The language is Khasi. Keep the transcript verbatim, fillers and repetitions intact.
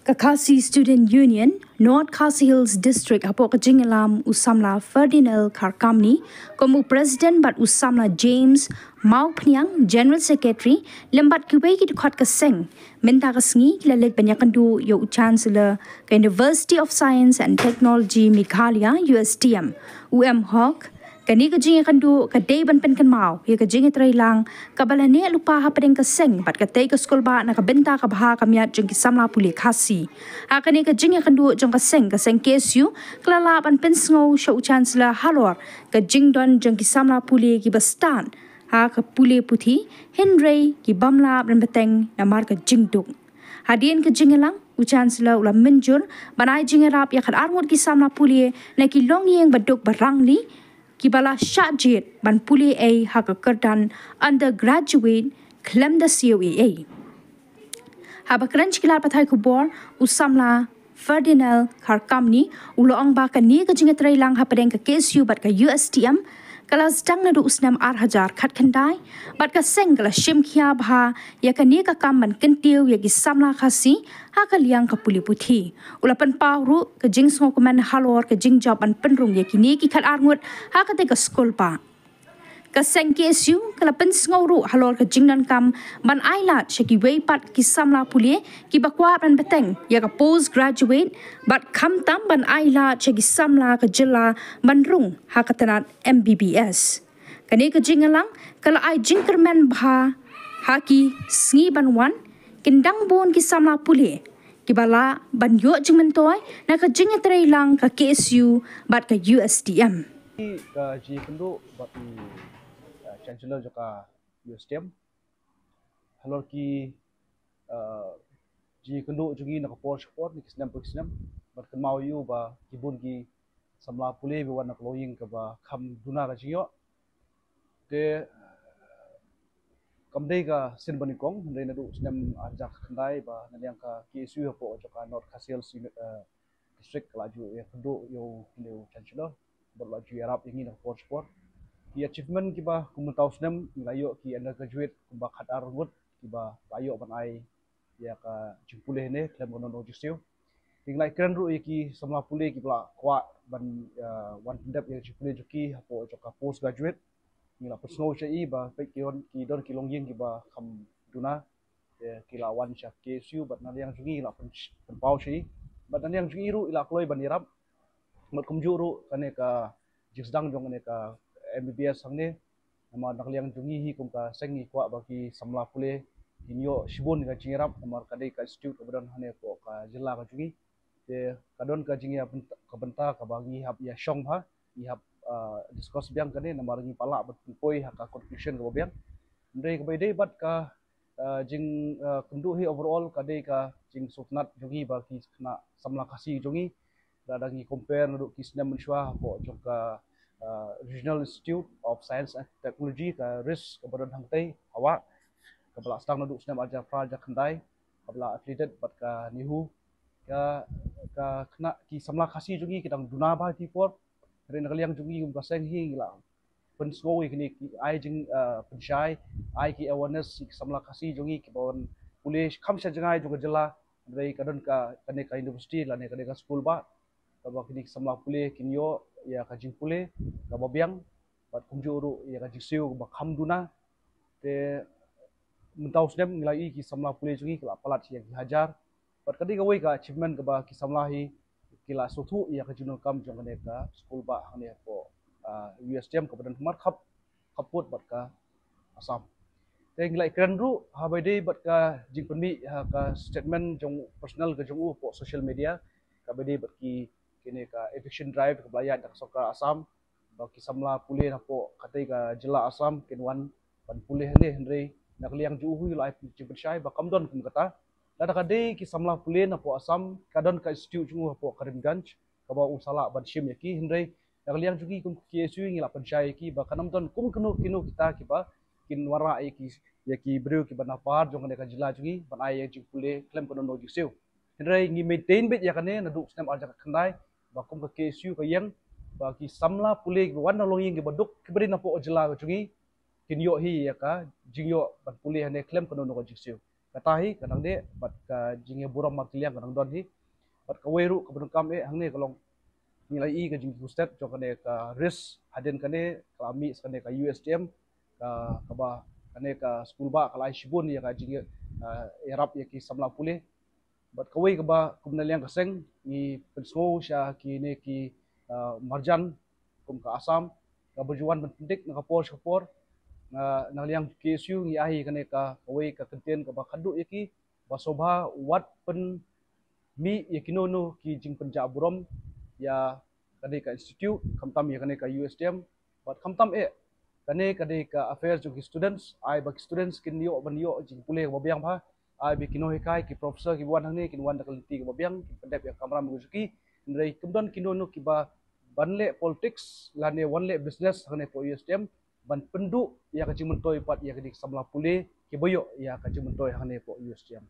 Ka Khasi Student Union, North Khasi Hills District, hapoh ka jingïalam u samla Ferdinand Kharkamni kum u President bad u samla James Mawphniang, General Secretary, lem bad kiwei ki dkhot ka seng, mynta ka sngi ki la leit ban ïakynduh ïa u Chancellor ka University of Science and Technology Meghalaya, U S T M, u M Hok. Kane ka jingïakynduh ka dei ban pynkynmaw ïa ka jingïatreilang kaba la neh lypa hapdeng ka seng bad katei ka skulbah na ka bynta ka bha ka miat jong ki samla pule Khasi. Ha kane ka jingïakynduh jong ka seng, ka seng K S U ka la lah ban pynsngew sha u Chancellor halor ka jingdon jong ki samla pule kiba stad ha ka pule puthi, hynrei ki bym lah ban bteng namar ka jingduk. Hadien ka jingïalang, u Chancellor u la mynjur ban ai jingïarap ïa khatar ngut ki samla pule na ki longïing ba duk ba rangli, kiba la shah jied ban pule ei ha ka kyrdan undergraduate khlem da siew ei ei. Haba kren sha ki lad pathai khubor, u samla Ferdinand Kharkamni u la ong ba kane ka jingïatreilang hapdeng ka K S U bad ka U S T M ka la sdang naduh u snem ar hajar khatkhyndai, bad ka seng ka la shim khia bha ïa kane ka kam ban kyntiew ïa ki samla Khasi ha ka liang ka pule puthi. U la pynpaw ruh ka jingsngewkmen halor ka jingjop ban pynrung ïa kine ki khatar ngut ha katei ka skulbah. Ka seng K S U ka la pynsngew ruh halor ka jingdonkam ban ai lad sha kiwei pat ki samla pule kiba kwah ban bteng ïa ka post graduate bad khamtam ban ai lad sha ki samla ka jylla ban rung ha ka tnat M B B S. Kane ka jingïalang ka la ai jingkyrmen bha ha ki sngi ban wan, kin dang bun ki samla pule kiba lah ban ïoh jingmyntoi na ka jingïatreilang ka K S U bad ka U S T M. Ka jingïakynduh bad i, uh, Chancellor jong ka U S T M halor ki, uh, jingïakynduh jong ngi na ka por sha ka por, na ki snem pa ki snem, bad kynmaw ïa u ba ki bun ki samla pule ba wan na ka longïing kaba kham duna ka jingïoh. Te kam dei ka sien ba nyngkong, hynrei naduh u snem ar hajar khatkhyndai ba na liang ka K S U hapoh jong ka North Khasi Hills, eh, District ka la ju ïakynduh ïa u, ïa u Chancellor bad la ju ïarap ïa ngi na ka por sha ka por. Ki achievement kiba kum mynta u snem ngi la ïoh ki undergraduate kumba khatar ngut kiba la ïoh ban ai ïa ka jingpule hangne khlem ka nongdon jingsiew. Te ngi la kren ruh ïa ki samla pule kiba la kwah ban, eh, wan pyndep ïa ka jingpule jong ki hapoh jong ka post graduate. Ngi la pynsngew sha i ba peit ki don, ki don ki longïing kiba kham duna. Te ki la wan sha K S U bad na liang jong ngi la pyn-, pynpaw sha i. Bad na liang jong i ruh i la kloi ban ïarap. Bad kumjuh ruh kane ka jingsdang jong kane ka M B B S hangne. Namar na ka liang jong ngi hi kum ka seng ngi kwah ba ki samla pule kin ïoh shibun ka jingïarap namar ka dei ka institute kaba don hangne hapoh ka jylla ka jong ngi. Te ka don ka jingïa bynta, ka bynta kaba ngi hap ïa shong bha, ngi hap, ah, discuss biang kane namar ngi pala ban pynpoi ha ka conclusion kaba biang. Hynrei kaba ïadei bad ka, ah, jing, ah, kynduh hi overall ka dei ka jingsngewtynnat jong ngi ba ki khynnah samla Khasi jong ngi. Lada ngi compare naduh ki snem mynshuwa hapoh jong ka, ah, Regional Institute of Science and Technology, ka RIST, kaba don hangtei ha wah, kaba la sdang naduh snem ar hajar phra, ar hajar khyndai, kaba la affiliated bad ka NEHU. Ka, ka khynnah ki samla Khasi jong ngi ki dang duna bha ha kine ki por. Hynrei na ka liang jong ngi kum ka seng hi ngi la pynsngew ïa kine ki, ai jing, ah, pynshai, ai ki awareness ïa ki samla Khasi jong ngi kiba wan pule kham sha jngai jong ka jylla. Hynrei ka don ka, kane ka university lane kane ka skulbah kaba kine ki samla pule kin ïoh ïa ka jingpule kaba biang bad kumjuh ruh ïa ka jingsiew kaba kham duna. Te mynta u snem ngi la ïohi ki samla pule jong ngi ki la palat ïa ki hajar. Bad ka dei kawei ka achievement kaba ki samla hi ki la sngewthuh ïa ka jingdonkam jong kane ka skulbah hangne hapoh, ah, U S T M kaba don khmat khap, khappud bad ka Assam. Te ngi la ïakren ruh haba ïadei bad ka jingpynmih ha ka statement jong personal ka jong u hapoh social media kaba ïadei bad ki, kine ka eviction drive kaba la ïaid da ka sorkar Assam ba ki samla pule napoh katei ka jylla Assam kin wan ban pule hangne, hynrei na ka liang jong u hi la ai jingpynshai ba kam don kum kata. Lada ka dei ki samla pule napoh Assam ka don ka institute jong u hapoh Karimganj kaba u sa lah ban shim ïa ki, hynrei na ka liang jong ngi kum ka K S U ngi la pynshai ïa ki ba kan ym don kum kino kino kita kiba kin wanrah ïa ki, ïa ki briew kiba na pud jong kane ka jylla jong ngi ban ai ïa jingpule khlem ka nongdon jingsiew. Hynrei ngi maintain beit ïa kane naduh snem ar hajar khatkhyndai ba kum ka K S U ka ïeng ba ki samla pule kiba wan na longïing kiba duk kiba dei napoh jylla ka jong ngi kin ïoh hi ïa ka jingïoh ban pule hangne khlem ka nongdon jingsiew. kata hi ka dang dei, bad ka jingïaburom markylliang ka dang don hi. Bad kawei ruh kaba donkam eh hangne ka long, ngi la ïohi ka jingkhuslai jong kane ka risk, hadien kane ka la mih sa kane ka U S T M, ka, kaba kane ka skul bah ka la ai shibun ïa ka jing, ah, ïarap ïa ki samla pule. Bad kawei kaba kum na liang ka seng ngi pynsngew sha kine ki, ah, marjan kum ka Assam kaba ju wan ban pyndik na ka por sha ka por. Na, na liang K S U ngi ai kane ka kawei ka kyntien kaba khadduh ïa ki, ba sngewbha wat pynmih ïa kino kino ki jingpynjah burom ïa kane ka institute, khamtam ïa kane ka U S T M. Bad khamtam eh, kane ka dei ka affair jong ki students, ai ba ki students kin ïoh ban ïoh jingpule kaba biang bha, ai ba ki nonghikai, ki professor kiba wan hangne kin wan da ka lynti kaba biang, kin pyndep ïa ka kamram ka jong ki. Hynrei kam don kino kino kiba ban leh politics lane wan leh business hangne hapoh U S T M ban pynduh ïa ka jingmyntoi pat ïa kine ki samla pule kiba ïoh ïa ka jingmyntoi hangne hapoh U S T M.